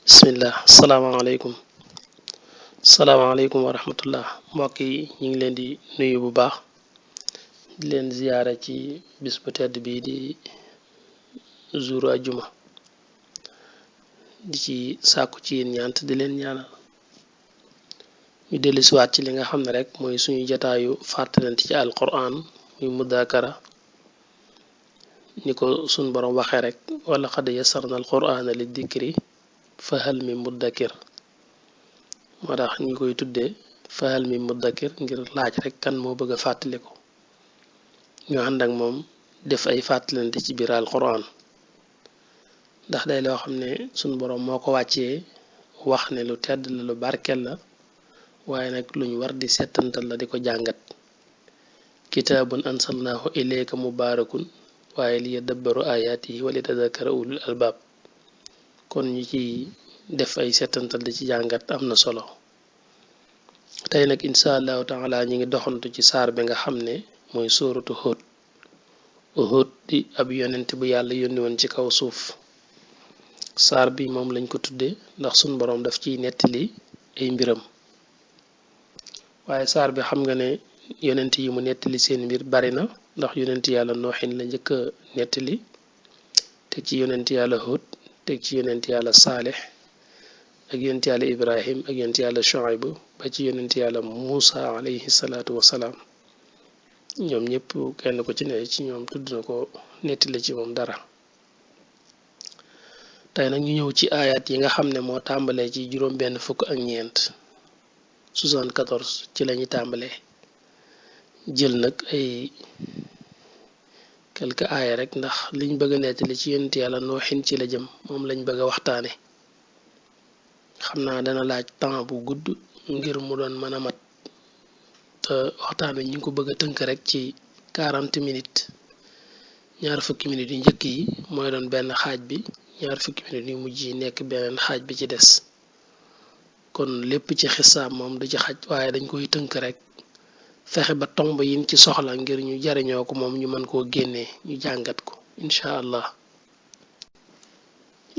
bismillah salaamaaleykum wa rahmatullah mbokk yi ñu ngi leen di nuyu bu baax di leen ziyaara ci bis bu tedd bii di jouru ajjuma di ci sàkku ci yéen ñaant di leen ñaanal ñu dellusiwaat ci li nga xam ne rek mooy suñu jataayu fàttalante ci alquran muy mudaakara ni ko suñ boroom waxee rek wala xad yasarna alqurana li dikri fahal mi muddakir moo tax ñu koy tuddee fahal mi muddakir ngir laaj rek kan moo bëgg a fàttaliku ñu ànd ak moom def ay fàttalante ci biir alquran ndax day loo xam ne suñ boroom moo ko wàccee wax ne lu tedd la lu barkel la waaye nag luñ war di settantal la di ko jàngat kitaabun ansalnaahu ilayka mubaarakun waaye li yadabbaru ayaatihi wa li tadakkara ulul albaab kon ñu ci def ay settantal di ci jàngat am na solo tey nag insha allahu taala ñi ngi doxantu ci saar bi nga xam ne mooy sóoratu Huud di ab yonent bu yàlla yónni woon ci kaw suuf saar bi moom lañ ko tudde ndax suñ boroom daf ciy nettali ay mbiram waaye saar bi xam nga ne yonent yi mu nettali seen mbir bari na ndax yonent yàlla nooxin la njëkk a nettali teg ci yonent yàlla Huud teg ci yonent yàlla Saalix ak yonent yàlla Ibrahim ak yonent yàlla Shuayb ba ci yonent yàlla Muusa alayhi salaatu wasalaam ñoom ñëpp kenn ko ci ne ci ñoom tudd na ko nettali ci moom dara tey nag ñu ñëw ci aayaat yi nga xam ne moo tàmbalee ci juróom benn fukk ak ñeent 74 ci lañuy tàmbalee jël nag ay quelques aaya rek ndax liñ bëgg a nettali ci yonent yàlla nooxin ci la jëm moom lañ bëgg a waxtaane xam naa dana laaj temps bu gudd ngir mu doon mën a mat te waxtaan wi ñu ngi ko bëgg a tënk rek ci 40 minutes ñaar fukki minutes yu njëkk yi mooy doon benn xaaj bi ñaar fukki minutes yu mujj yi nekk beneen xaaj bi ci des kon lépp ci xisaab moom du ci xaj waaye dañ koy tënk rek fexe ba tomb yin ci soxla ngir ñu jariñoo ko moom ñu mën koo génnee ñu jàngat ko incha allah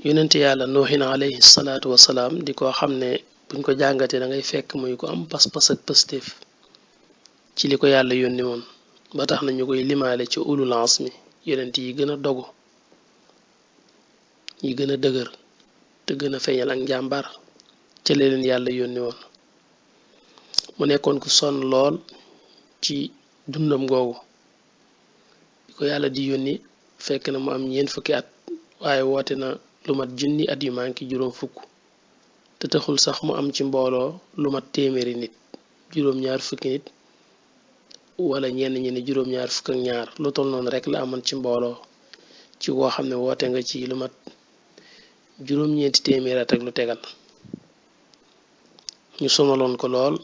yonent yàlla nooxin alayhi salaatu wasalaam di ko xam ne buñ ko jàngatee da ngay fekk muy ko am pas-pas ak pëstéef ci li ko yàlla yónni woon ba tax na ñu koy limaale ci ulul azmi yonent yi gën a dogu yi gën a dëgër te gën a feeñal ak njàmbar ca leen yàlla yónni woon mu nekkoon ku sonn lool ci dundam googu di ko yàlla di yónni fekk na mu am ñeent fukki at waaye woote na lu mat junni at yu manki juróom fukk te taxul sax mu am ci mbooloo lu mat téeméeri nit juróom-ñaar fukki nit wala ñenn ñi ne juróom-ñaar fukk ak ñaar lu toll noonu rek la amoon ci mbooloo ci woo xam ne woote nga ci lu mat juróom-ñeenti téeméer at ak lu tegal ñu sonaloon ko lool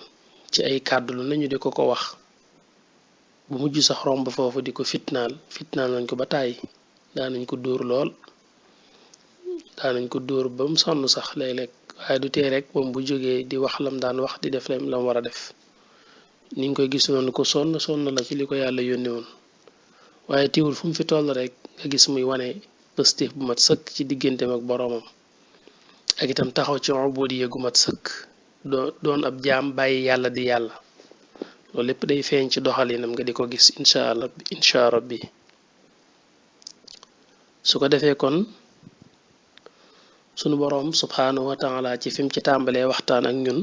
ci ay kàddu lu nañu di ko wax bu mujj sax romb foofu di ko fitnaal nañ ko ba tàyyi daanañ ko dóor lool daanañ ko dóor ba mu sonn sax léeg-léeg waaye du tee rek moom bu jógee di wax lam daan wax di def lam war a def ni nga koy gis noonu ko sonn la ci li ko yàlla yónni woon waaye tiwul fu mu fi toll rek nga gis muy wane positif bu mat sëkk ci digganteem ak boroomam ak itam taxaw ci ubudiyya gu mat sëkk doon ab jaam bàyyi yàlla di yàlla loolu lépp day feeñ ci doxalinam nga di ko gis incha rabbi su ko defee kon sunu boroom subhaanahu wa taala ci fim ci tàmbalee waxtaan ak ñun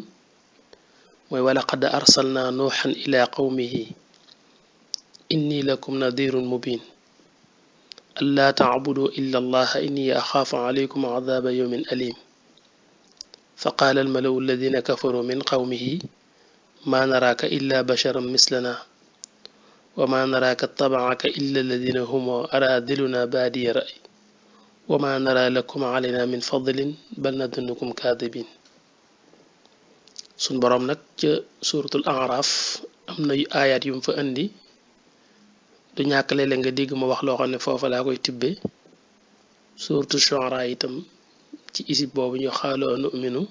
mooy walaqad arsalna nuuxan ila qawmihi inni lakum nadirun mubin allaa tacbudu illa allaha inni axaafu alaykum cadaaba yawmin alim فقال الملأ الذين كفروا من قومه ما نراك إلا بشرا مثلنا وما نراك اتبعك إلا الذين هم أراذلنا بادي رأي وما نرى لكم علينا من فضل بل نظنكم كاذبين sun borom nag ca suratul araf am na aayaat yum fa indi du ñàkk léeg-léeg nga dégg ma wax loo xam ne foofa laa koy tibbe suratul shuara itam ci isib boobu ñu xaaloo nu'minu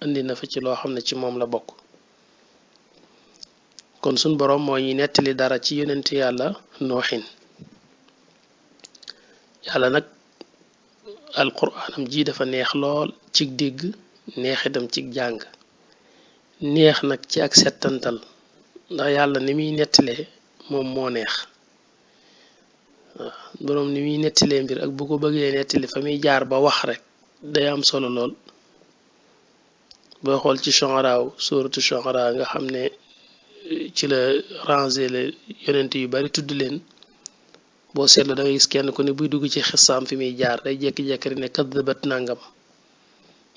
indi na fa ci loo xam ne ci moom la bokk kon suñ boroom moo ñuy nettali dara ci yonent yàlla nooxin yàlla nag alquraanam ji dafa neex lool ci dégg neex itam ci jàng neex nag ci ak settantal ndax yàlla ni muy nettalee moom moo neex waaw boroom ni muy nettalee mbir ak bu ko bëggee nettali fa muy jaar ba wax rek day am solo lool boo xool ci Shu'araaw suuratu Shu'araa nga xam ne ci la rangé le yonent yu bari tudd leen boo seetlu da ngay gis kenn ku ne buy dugg ci xisaam fi muy jaar day jekki-jekki rek ne kaddabat nangam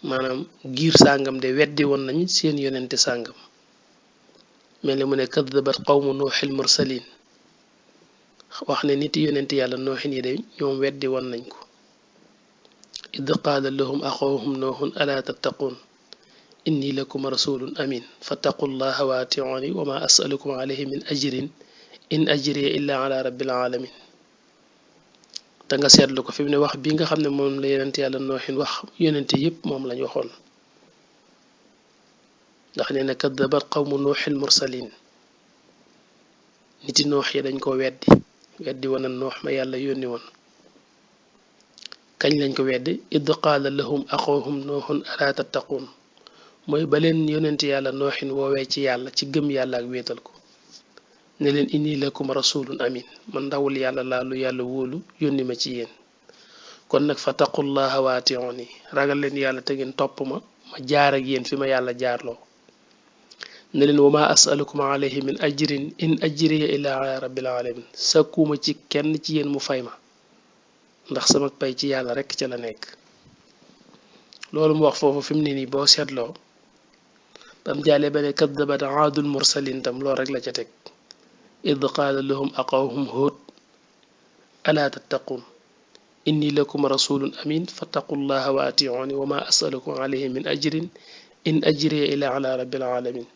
maanaam giir sàngam de weddi woon nañ seen yonente sàngam mel ni mu ne kaddabat qawmu nuuxil mursalin wax ne nit yonente yàlla nooxin yi de ñoom weddi woon nañ ko id qaala lahum axawhum nooxun alaa tattaquun inni lakum rasulun amin fattaqullaha wa atiuni wa ma asalukum alayhi min ajrin in ajriya illa ala rabbil alamin da nga seetlu ko fi mu ne wax bi nga xam ne moom la yonente yàlla nooxin wax yonente yépp moom lañ waxoon ndax nee na kaddabat qawmu nuuxil mursalin niti noox yi dañ ko weddi woon na noox ma yàlla yónni woon kañ lañ ko weddi id qaala lahum axawhum nooxun alaa tattaquun mooy ba leen yonente yàlla nooxin woowee ci yàlla ci gëm yàlla ak wéetal ko ne leen inni lakum rasulun amin man ndawul yàlla laa lu yàlla wóolu yónni ma ci yéen kon nag fattaqullaha wa atiuni ragal leen yàlla te ngeen topp ma jaar ak yéen fi ma yàlla jaarloo ne leen wa ma asalukum alayhi min ajrin in ajriya illa ala rabbil alamin sakkuma ci kenn ci yéen mu fay ma ndax sama pay ci yàlla rekk ca la nekk loolu mu wax foofu fi mu ne nii boo seetloo bam jàllee ba ne kaddabat aadul mursalin tam loolu rek la ca teg id qaala lahum aqawhum huud alaa tattaquun inni lakum rasulun amin fattaqullaha wa atiuni wa ma asalukum alayhi min ajrin in ajriya illa ala rabbil alamin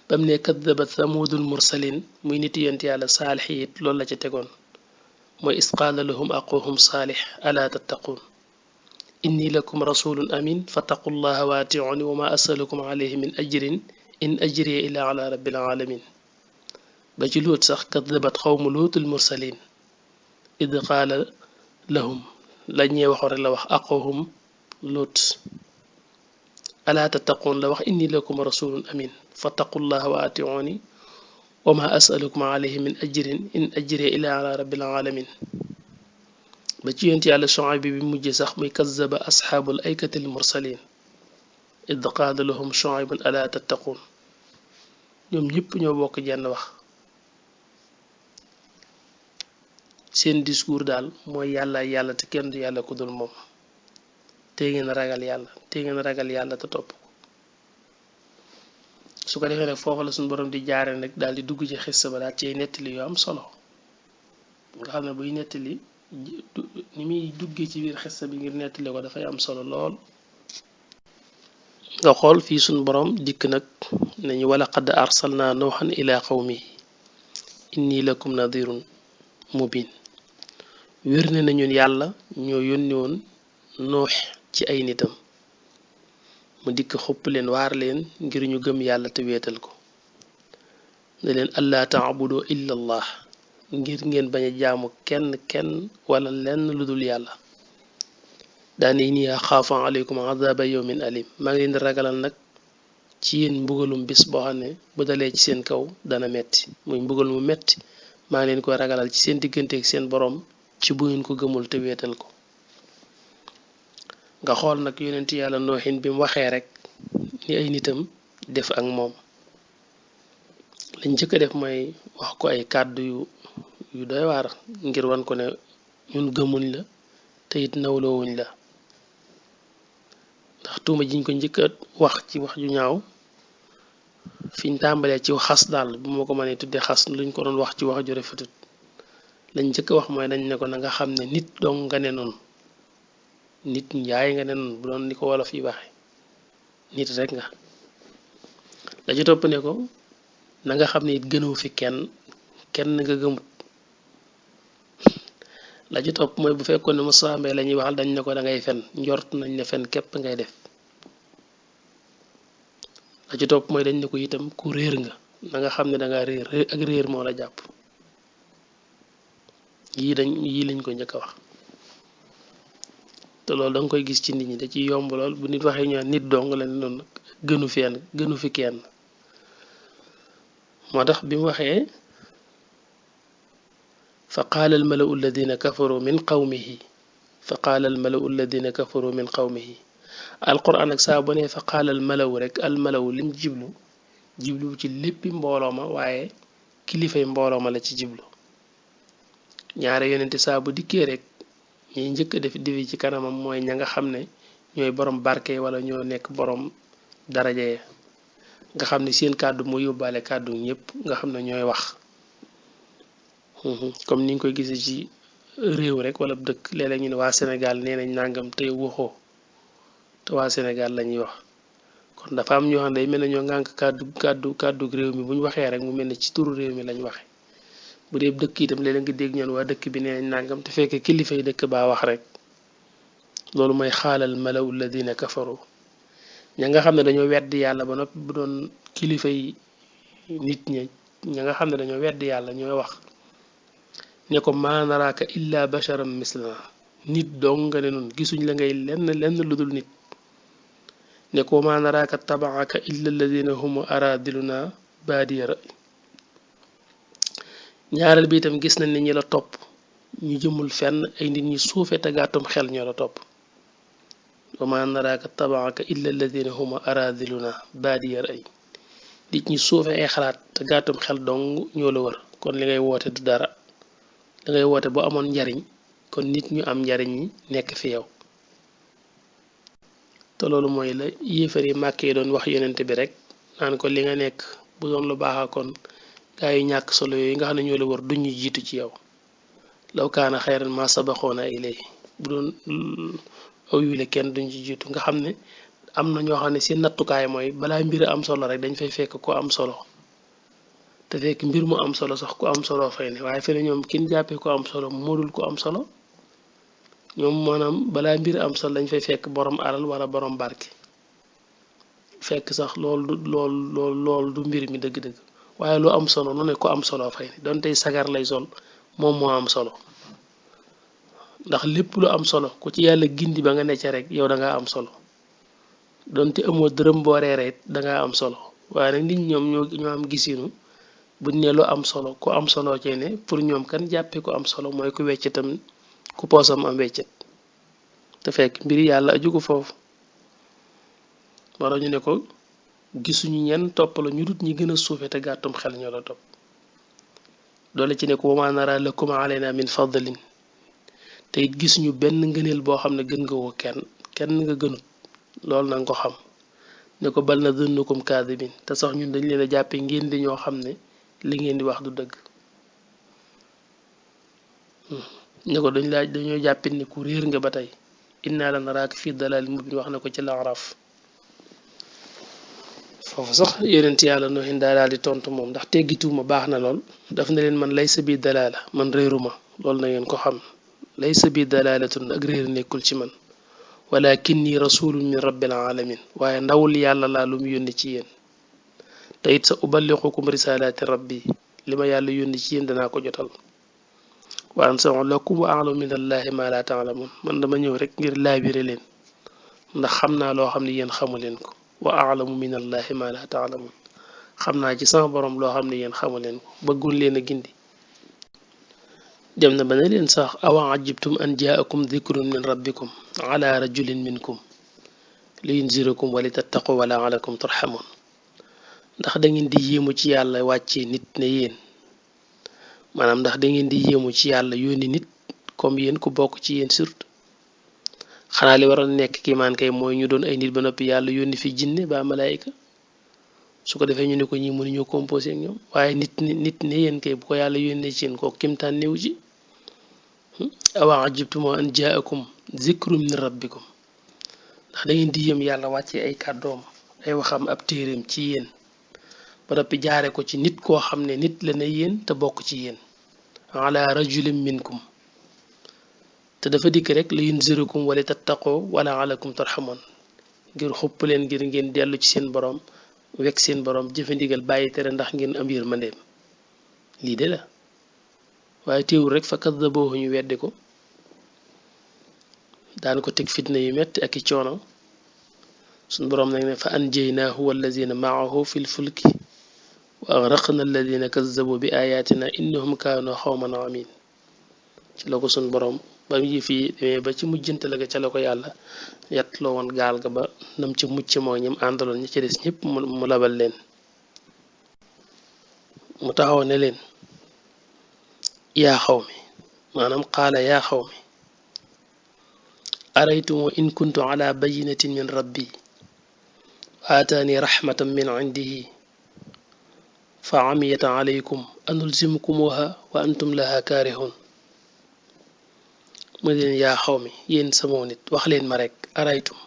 bam ne kaddabat thamudul mursalin muy nit yent yàlla saalix it loolu la ca tegoon mooy is qaala lahum aquhum saalix alaa tattaquun inni lakum rasulun amin fattaqullaha wa atiuni wa ma asalukum alayhi min ajrin in ajriya illa ala rabbil alamin ba ci luut sax kaddabat xawmu luutul mursalin id qaala lahum lañee waxoon rek la wax aquhum luut alaa tattaquun la wax inni lakum rasulun amin fattaqullaha wa atiuni wa ma asalukum alayhi min ajrin in ajriya illa ala rabbil alamin ba ci yonent yàlla Shuayb bi mujj sax muy kazzaba asxaabul aykatil mursalin id qaala lahum Shuaybun alaa tattaquun ñoom ñëpp ñoo bokk jenn wax seen discours daal mooy yàlla te kenn du yàlla ku dul moom te ngeen ragal yàlla te topp ko su ko defee nag foofu la suñu borom di jaare nag daal di dugg ci xissa ba daal ci nettali yu am solo nga xam ne buy nettali ni muy duggee ci biir xissa bi ngir nettali ko dafay am solo lool nga xool fii suñu borom dikk nag nañu wala qad arsalna nuuhan ila qawmihi inni lakum nadirun mubin wér ne nañu yàlla ñoo yónni woon nuux ci ay nitam mu dikk xupp leen waar leen ngir ñu gëm yàlla te wéetal ko ne leen allaa taabudu illa allah ngir ngeen bañ a jaamu kenn wala lenn lu dul yàlla daane nii axaafu aleykum azaba yawmin alim maa ngi leen di ragalal nag ci yéen mbugalum bis boo xam ne bu dalee ci seen kaw dana metti muy mbugal mu metti maa ngi leen koy ragalal ci seen diggante ak seen borom ci bu ngeen ko gëmul te wéetal ko nga xool nag yonent yàlla nooxin bi mu waxee rek ni ay nitam def ak moom lañ njëkk a def mooy wax ko ay kàddu yu doy waar ngir wan ko ne ñun gëmuñ la te it nawloowuñ la ndax tuuma jiñ ko njëkk a wax ci wax ju ñaaw fiñ tàmbalee ci xas daal bu ma ko mënee tuddee xas luñ ko doon wax ci wax ju rafetut lañ njëkk a wax mooy dañ ne ko na nga xam ne nit dong nga ne noonu nit njaay nga ne noonu bu doon ni ko wolof yi waxe nit rek nga la ci topp ne ko na nga xam ne it gënoo fi kenn nga gëmut la ci topp mooy bu fekkoon ne Moussa Mbaye la ñuy waxal dañ ne ko da ngay fen njort nañ ne fen képp ngay def la ci topp mooy dañ ne ko itam ku réer nga na nga xam ne da nga réer ak réer moo la jàpp yii lañ ko njëkk a wax te loolu da nga koy gis ci nit ñi da ciy yomb lool bu nit waxee ñu nit dong la ne noonu gënu fi kenn moo tax bi mu waxee fa qaala almalau alladina kafaru min qawmihi fa qaala almalau alladina kafaru min qawmihi alquran ak saa bu ne fa qaala almalau rek almalau lim jiblu ci léppi mbooloo ma waaye kilifay mbooloo ma la ci jiblu ñaare yonente saa bu dikkee rek ñi njëkk a def divi ci kanamam mooy ña nga xam ne ñooy borom barke wala ñoo nekk borom daraja ya nga xam ne seen kàddu mu yóbbaale kàddu ñëpp nga xam ne ñooy wax comme ni nga koy gisee ci réew rek wala dëkk léeg-léeg ñu ne waa Sénégal nee nañ nangam te waxoo te waa Sénégal la ñuy wax kon dafa am ñoo xam ne day mel ne ñoo ngànk kàddu réew mi bu ñu waxee rek mu mel ne ci turu réew mi lañ waxe bu dee dëkk itam léeg-léeg nga dégg ñoon waa dëkk bi nee nañ nangam te fekk kilifa yi dëkk baa wax rek loolu mooy xaalal malaw alladina kafaru ña nga xam ne dañoo weddi yàlla ba noppi bu doon kilifa yi nit ña nga xam ne dañoo weddi yàlla ñooy wax ne ko maa naraaka illa basharam mislana nit dong nga ne noonu gisuñ la ngay lenn lu dul nit ne ko maa naraaka tabaaka illa alladina hum aradiluna baadiya ra ñaareel bi itam gis nañ ne ñi la topp ñu jëmul fenn ay nit ñi suufe te gàttum xel ñoo la topp wa maa naraaka tabaaka illa alladina hum aradiluna baadiya ra nit ñi suufe ay xalaat te gàttum xel dong ñoo la wër kon li ngay woote du dara da ngay woote bu amoon njariñ kon nit ñu am njariñ ñi nekk fi yow te loolu mooy la yéefar yi màkk yi doon wax yonent bi rek naan ko li nga nekk bu doon lu baaxa kon gaa yu ñàkk solo yooyu nga xam ne ñoo la wër duñu jiitu ci yow law kaana xayran ma sabaxoona ilay bu doon aw yu la kenn duñ ci jiitu nga xam ne am na ñoo xam ne seen nattukaay mooy balaa mbir am solo rek dañ fay fekk ko am solo te fekk mbir mu am solo sax ku am solo fay ne waaye fene ñoom kin jàppee ko am solo modul ko am solo ñoom maanaam balaa mbir am solo dañ fay fekk borom alal wala borom barke fekk sax loolu du mbir mi dëgg-dëgg waaye lu am solo nu ne ko am solo fay ne donte sagar lay sol moom moo am solo ndax lépp lu am solo ku ci yàlla gindi ba nga necc rek yow da ngaa am solo donte amoo dërëm boo reeree it da ngaa am solo waaye nag nit ñoom ñoo am gisinu buñ ne lu am solo ku am solo ci ne pour ñoom kan jàppee ko am solo mooy ku weccetam ku poosam am weccet te fekk mbiri yàlla aju ko foofu wara ñu ne ko gisuñu ñenn topp la ñu dut ñi gën a suufe te gàttum xel ñoo la topp doole ci ne ko wama nara lakum alayna min fadlin te it gisuñu benn ngëneel boo xam ne gën nga ko kenn nga gënut loolu na nga ko xam ne ko bal na dunnukum kaadibin te sax ñun dañ leen a jàppee ngeen di ñoo xam ne li ngeen di wax du dëgg ne ko dañoo jàppit ne ku réer nga ba tey inna la naraak fii dalal mubin wax na ko ci laaraaf foofu sax yonent yàlla noohin daal di tontu moom ndax teggituuma baax na lool daf na leen man laysa bi dalaala man réeruma loolu na ngeen ko xam laysa bi dalaalatun ak réer nekkul ci man walakinni rasulun min rabbil alamin waaye ndawul yàlla laa lu mu yónni ci yéen te it sa uballiqukum risalaati rabbi li ma yàlla yónni ci yéen danaa ko jotal wa ansahu lakum wa a'lamu min allahi ma la ta'lamun man dama ñëw rek ngir laabire leen ndax xam naa loo xam ne yéen xamu leen ko wa a'lamu min allahi ma la ta'lamun xam naa ci sama borom loo xam ne yéen xamu leen ko bëggun leen a gindi dem na ba ne leen sax awa ajibtum an jaakum dhikrun min rabbikum ala rajulin minkum li yunzirakum wa li tattaqu wa la'allakum turhamun ndax da ngeen di yéemu ci yàlla wàccee nit ne yéen maanaam ndax da ngeen di yéemu ci yàlla yónni nit comme yéen ku bokk ci yéen surtout xanaa li waroon nekk kiimaan kay mooy ñu doon ay nit ba noppi yàlla yónni fi jinne ba malaayika su ko defee ñu ne ko ñi mënuñoo composé ak ñoom waaye nit ne yéen kay bu ko yàlla yónnee ci yéen kooku kimtaan néew ci awa ajibtum an jaakum zikrun min rabbikum ndax da ngeen di yéem yàlla wàccee ay kàddoom ay waxam ab téeréem ci yéen ba noppi jaare ko ci nit koo xam ne nit la ne yéen te bokk ci yéen ala rajulin minkum te dafa dikk rek la yunzirukum wala tattaqoo wala alakum tarhamun ngir xupp leen ngir ngeen dellu ci seen borom wekk seen borom jëfe ndigal bàyyi tere ndax ngeen am yërmandeem lii de la waaye teewul rek fa kaddabuhu ñu weddi ko daan ko teg fitna yu metti ak i coono suñ boroom nag ne fa anjaynaahu wallazina maahu fil fulki wa agraqna alladina kazzabu bi ayatina innahum kaanu xawman amin ci la ko suñ boroom ba mu fii demee ba ci mujjante la ga ca la ko yàlla yàttloo woon gaal ga ba nam ci mucc moo ñim àndaloon ñi ci des ñëpp mu labal leen mu taxaw ne leen yaa xaw mi maanaam qaala yaa xaw mi araytum wa in kuntu ala bayinatin min rabbi wa aataani raxmatan min indihi fa amiyat alaykum anulzimukumuha wa antum laha kaarihun mu leen yaa xaw mi yéen sama nit wax leen ma rek araytum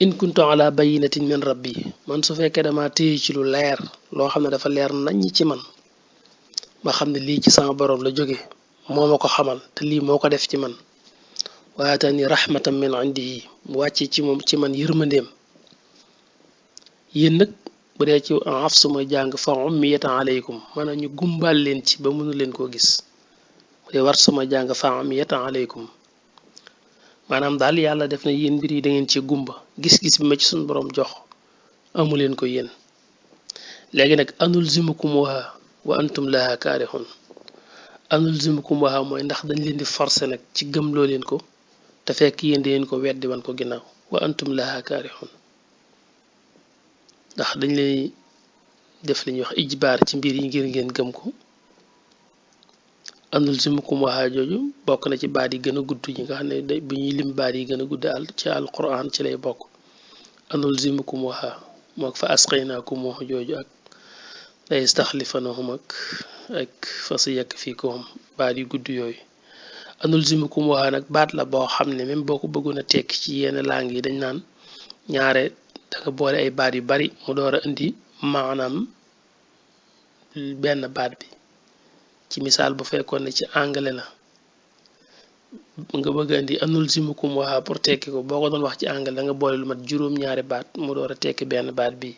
in kuntu ala bayinatin min rabbi man su fekkee dama téye ci lu leer loo xam ne dafa leer naññ ci man ma xam ne lii ci sama boroom la jóge moo ma ko xamal te lii moo ko def ci man waatani rahmatan min indihi mu wàcce ci moom ci man yërmandeem yéen nag bu dee ci af suma jàng fa ummiyatan alaykum maanaam ñu gumbal leen ci ba mënu leen koo gis bu dee war suma jàng fa ummiyatan alaykum maanaam daal yàlla def na yéen mbir yi da ngeen ci gumba gis-gis bi ma ci suñu boroom jox amu leen ko yéen léegi nag anulzimukumuha wa antum laha kaarihun anulzimukumuha mooy ndax dañ leen di forcer nag ci gëm loo leen ko te fekk yéen da ngeen ko weddi wan ko ginnaaw wa antum laha kaarihun ndax dañ lay def li ñuy wax ijbaar ci mbir yi ngir ngeen gëm ko anulzimukumuha jooju bokk na ci baat yi gën a gudd yi nga xam ne bu ñuy lim baat yi gën a gudd ci alquran ci lay bokk anulzimukumuha mook fa asqaynaakumoo jooju ak la yastaxlifanahum ak fas yakfiikuhum baat yu gudd yooyu anulzimukumuha nag baat la boo xam ne même boo ko bëggoon a tekki ci yenn langue yi dañ naan ñaare danga boole ay baat yu bari mu door a indi maanaam benn baat bi ci misaal bu fekkoon ne ci anglais la nga bëgg a indi anulzimukumuha pour tekki ko boo ko doon wax ci anglais da nga boole lu mat juróom-ñaari baat mu door a tekki benn baat bi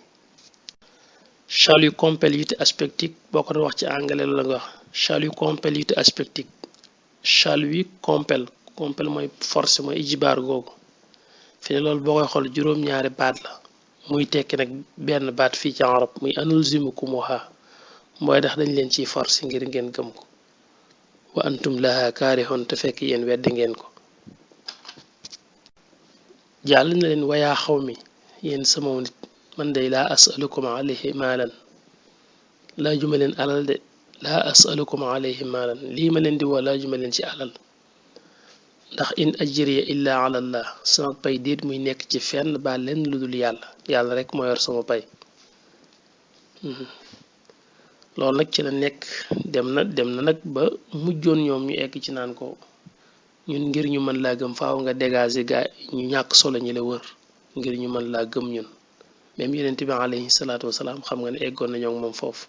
shall you compel you to aspectic boo ko doon wax ci anglais la nga wax shall you compel you to aspectic shall we compel mooy force mooy ijbaar googu fi ne loolu boo koy xool juróom-ñaari baat la muy tekki nag benn baat fii ci arab muy anulzimukumuha mooy tax dañ leen ciy force ngir ngeen gëm ko wa antum laha kaarihun te fekk yéen weddi ngeen ko jàll na leen wayaa xaw mi yéen sama nit man day laa asalukum alayhi maalan laajuma leen alal de laa asalukum alayhi maalan lii ma leen di woo laajuma leen ci alal ndax in ajriya illa ala allah sama pay déet muy nekk ci fenn ba leen lu dul yàlla rek moo yor sama pay loolu nag ci la nekk dem na nag ba mujjoon ñoom ñu egg ci naan ko ñun ngir ñu mën laa gëm faaw nga dégager gaa ñu ñàkk solo ñi la wër ngir ñu mën laa gëm ñun même yonent bi alayhi salaatu wasalaam xam nga ne eggoon nañoo ak moom foofu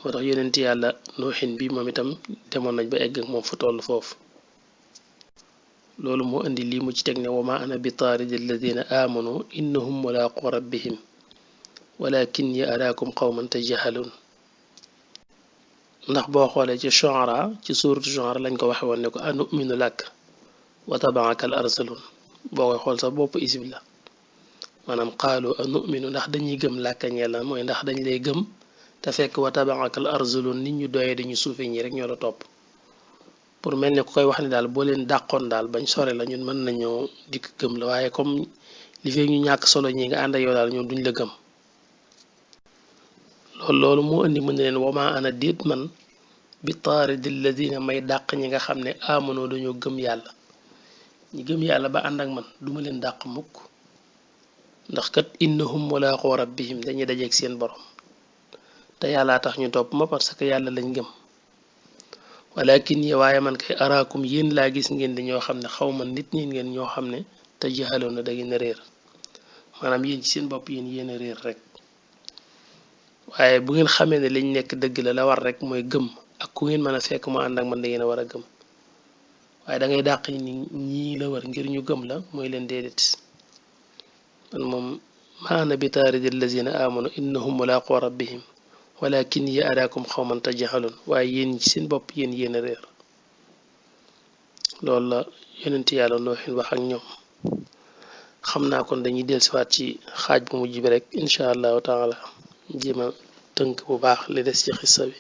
moo tax yonent yàlla nooxin bi moom itam demoon nañ ba egg ak moom fu toll foofu loolu moo indi lii mu ci teg ne wa ma ana bi taaridi alladina amanu innahum mulaqu rabbihim walakinni araakum qawman tajhalun ndax boo xoolee ci Shu'ara ci suuratu Shu'ara lañ ko waxe woon ne ko anu'minu lak wa tabaaka al arsalun boo koy xool sax bopp isib la maanaam qaalu anu'minu ndax dañuy gëm làkka ñeel la mooy ndax dañ lay gëm te fekk wa tabaaka al arsalun nit ñu doyee dañu suufe ñi rek ñoo la topp pour mel ne ku koy wax ne daal boo leen dàqoon daal bañ sore la ñun mën nañoo dikk gëm la waaye comme li fekk ñu ñàkk solo ñi nga ànd ak yow daal ñoom duñ la gëm loolu moo indi mën na leen wama ana déet man bi taaridi alladina may dàq ñi nga xam ne amanoo dañoo gëm yàlla ñi gëm yàlla ba ànd ak man duma leen dàq mukk ndax kat innahum mulaqu rabbihim dañuy dajeeg seen borom te yàllaa tax ñu topp ma parce que yàlla lañ gëm walakin yi waaye man kay araakum yéen laa gis ngeen di ñoo xam ne xaw ma nit ñi ngeen ñoo xam ne te jaxaloon na da ngeen a réer maanaam yéen ci seen bopp yéen a réer rek waaye bu ngeen xamee ne liñ nekk dëgg la war rek mooy gëm ak ku ngeen mën a fekk mu ànd ak man da ngeen a war a gëm waaye da ngay dàq ñii la war ngir ñu gëm la mooy leen déedéet man moom maana bi taaridi allazina amanu innahum mulaqu rabbihim walakin ya araakum xawman tajhalun waaye yéen ci seen bopp yéen a réer loolu la yonent yàlla nooxin wax ak ñoom. xam naa kon dañuy dellusiwaat ci xaaj bu mujj bi rek incha allahu taala jéema tënk bu baax li des ci xissa bi.